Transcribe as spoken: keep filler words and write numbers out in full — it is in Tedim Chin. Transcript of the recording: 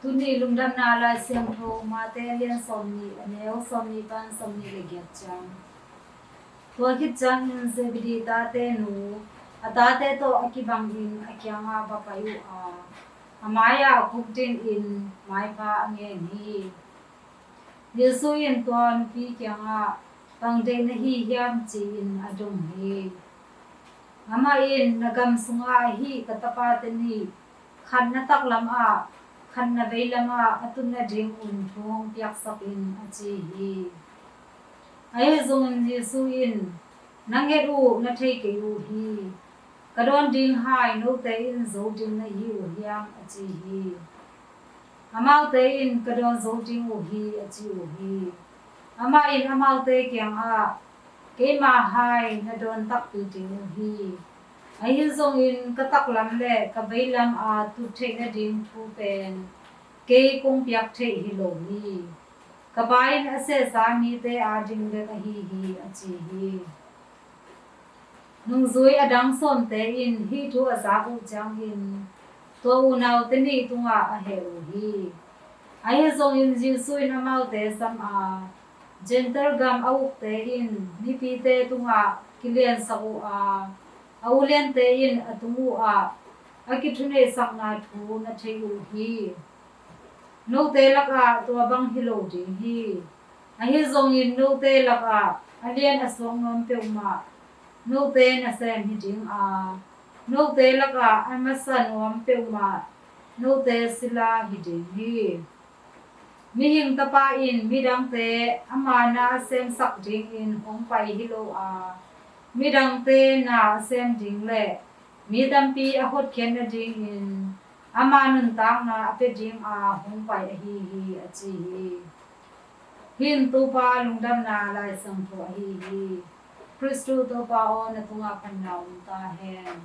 Tuni lungdamna Lai Siangtho Mate a lian sawmnih, a neu sawmnih pan sawmnih le giat ciang. Tua khit ciangin Zebedi tate nu a tate tawh a kibangin a kiangah va pai uh a, a mai-ah kukdin in maipha a ngen hi. Jesu in tua nupi kiangah, "Bang deih na hi hiam?" ci-in a dong hi. Amah in, "Na gam sungah ahi ka tapate nih, khat na taklam ah, khat na veilam ah a tut nadingun thu hong piaksak in," a ci hi. Ahi zongin Jesu in, "Na nget uh na thei kei uh hi. Ka dawn ding hai note in zo ding na hi uh hiam?" a ci hi. Amaute in, "Ka dawn zo ding uh hi," a ci uh hi. Amah in amaute kiangah, "Keima hai na dawn takpi ding uh hi. Ahi zongin ka taklam le ka veilam a tut theih nading thu pen kei kong piak theih hi lo hi. Ka Pa in a sehsa mite ading bek ahi hi," a ci hi. Nungzui a dang sawmte in hih thu a zak uh ciangin tua unaute nih tungah a heh uh hi. Ahi zongin Jesu in amaute sam a, "Gentail gam a ukte in mipite tungah kiliansak uh a, a uliante in a tung uh ah a kithuneihsakna thu na thei uh hi. Note lakah tua bang hi lo ding hi. Ahi zongin note lakah a lian a suak nuam peuhmah note nasem hi ding a, note lakah a masa nuam peuhmah note sila hi ding hi. Mihing Tapa in midangte ama na a semsak dingin hong pai hi lo a, midangte na a sem ding le mi tampi a hotkhiat nadingin ama nuntakna a pia dinga hong pai ahi hi," a ci hi. Hih in Topa lungdamna Lai Siangtho ahi hi. Khristu Topa aw, na tungah phatna om ta hen.